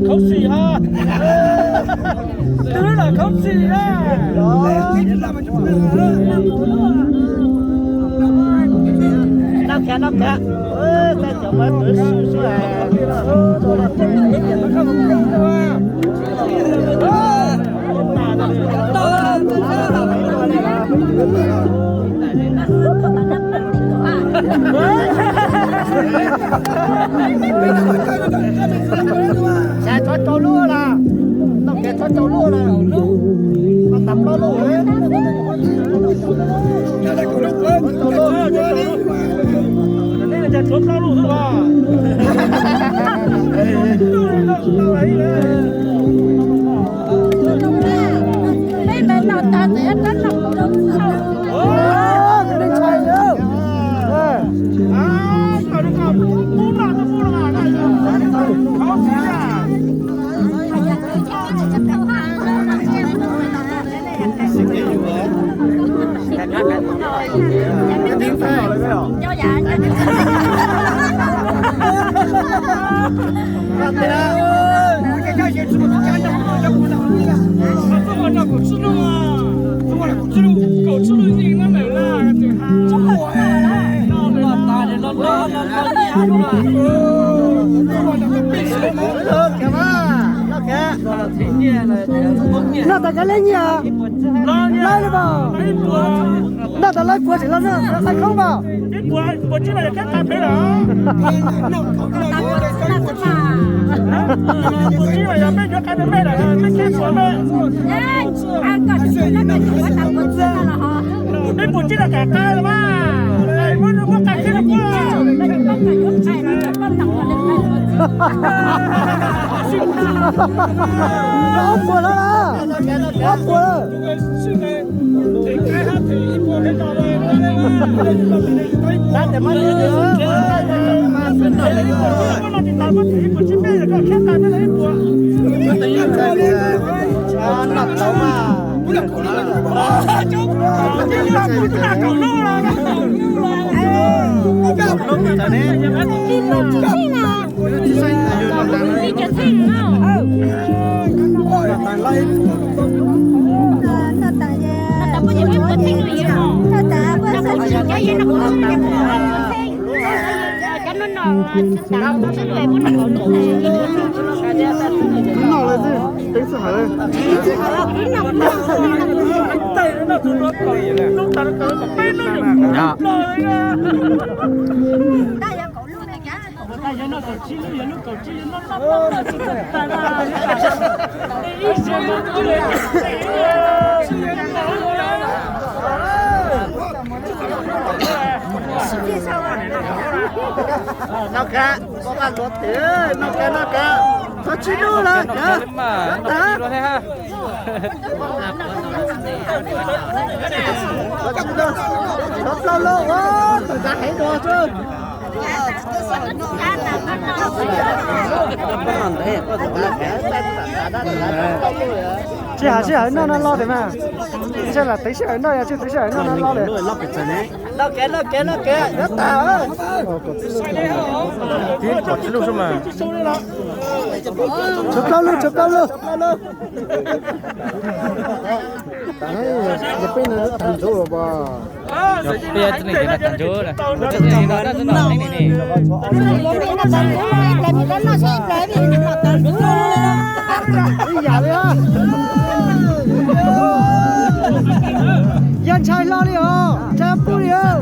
Khawv xim ha. Twb lam khawv xim na. Noj kiag, noj kiag. Tej cov muaj twv sib sib. Xav txhob rau lub na, tau kev txhob rau lub na, tau tas plaub lub. Noj tas kav liab nyiaj, laib li pam. Noj tas laib puas tseem los noj laib khoob pam. Ob puas lawm, ob puas lawm. Noj kiag, koj vaj luav twm, noj kiag, noj kiag, txhob tsib lub lawm, tag. Txhob plaub lub, ua tus kav heev dua xwb. Sij hawm sij hawm noj no los tiag mas. Ntshe lam twv sij hawm noj, yog tsis twv sij hawm noj no los li. Noj kev, noj kev, noj kev, nyob tas. Tib kom tsib lub xwb mas. Tshuav plaub lub, tshuav plaub lub. Yog peb no tag ntsuv los as. Ib yam li, yog ntshai hlo li os, ntshai pub li os.